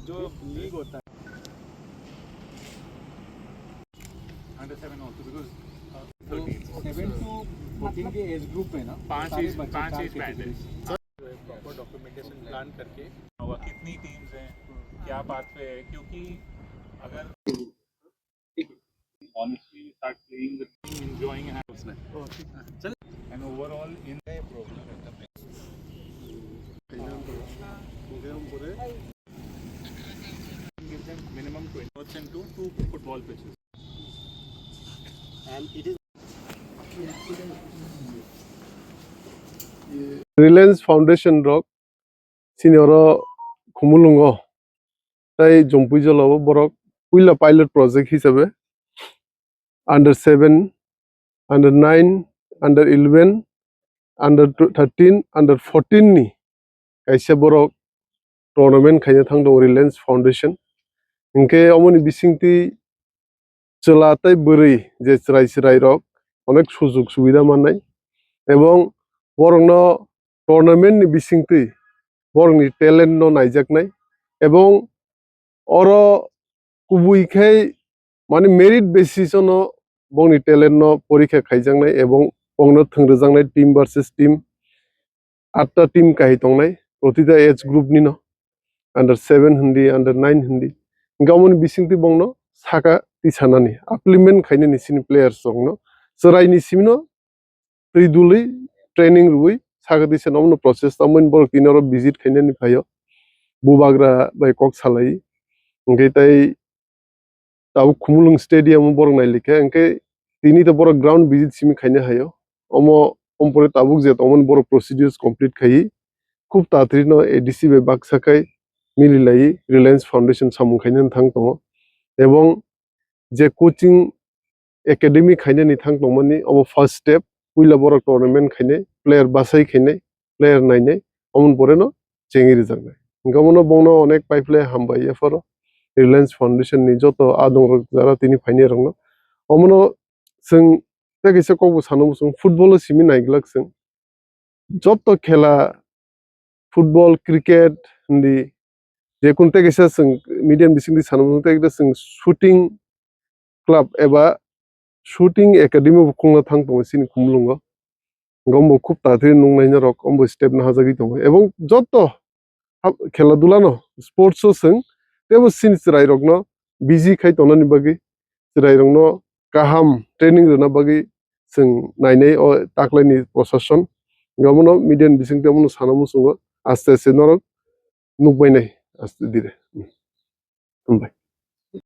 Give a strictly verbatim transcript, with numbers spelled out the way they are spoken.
जो लीग होता है, under seven also, because thirteen, seven to fourteen के एज ग्रुप है ना, पांच सारे एज, बच्चे पांच चार एज बैंड है। कैटेगरी से। प्रॉपर डॉक्यूमेंटेशन प्लान करके होगा, कितनी टीम्स हैं, क्या पाथवे है, क्योंकि अगर honestly start playing the game, enjoying and overall in minimum twenty percent to two football pitches. Reliance Foundation rok chini oro Khumulwngo tei Jompuijolao borok puila pilot project hisabe under seven, under nine, under eleven, under thirteen, under fourteen ni kaisa borok tournament khaina thang tongo Reliance Foundation. Hinkhe omoni bisingtwi chwla tei bwrwi je chwrai chwrai rok onek sujug subida mannai, ebong borokno tournament ni bisingtwi borokni talent no naijaknai, ebong oro kubui khai mani merit basis ono bongni talent no porikha khaijaknai ebong bongno thwngrijaknai team versus team atta team kahai tongnai protita age group nino under seven hindi under nine hindi hinkhe omoni bisingtwi bongno saka tisanani upliftment khainani sini players rokno chwraini simino twi dului training rwui saka tisano omno process tamoni borok tini oro visit khainani phaio bubagra bai kok salai hinkhe tai tabuk Khumulwng stadium o borok nailikha, hinkhe tini to borok ground visit simi khaina haio. Omo, omo pore tabuk je tongmani borok procedures complete khaiwi khub tatari no A D C bai baksa khai mililaiwi Reliance Foundation samung khainani thang tongo. Ebong je coaching academy khainani thang tongmani omo first step, puila borok tournament khainai, player bachai khainai, player nainai, omoni pore no chengwi rijaknai. Hinkhe omono bongno onek pipeline hambai yapharo Reliance Foundation ni joto adongrok jara tini phainai rokno. Omono chwng tei kaisa kokbo sana muchung football o simi naiglak chwng. Joto khela football, cricket hindi je kun tei kaisa chwng media ni bisingtwi sana muchung tei kaisa chwng shooting club eba shooting academy bo khulna thang tongo chini Khumulwngo. Hinkhe omo khub tatari nuknaina rok omo step nahajagwi tongo. Ebong joto hab-, khela dula no sports o chwng teibo chini chwrai rokno busy khai tongnani bagwi chwrai rokno kaham training rwna bagwi chwng nainai o taklaini prosason. Hinkhe omono media ni bisingtwi omono sana muchungo aste aste norok nukbainai aste dire. Hambai.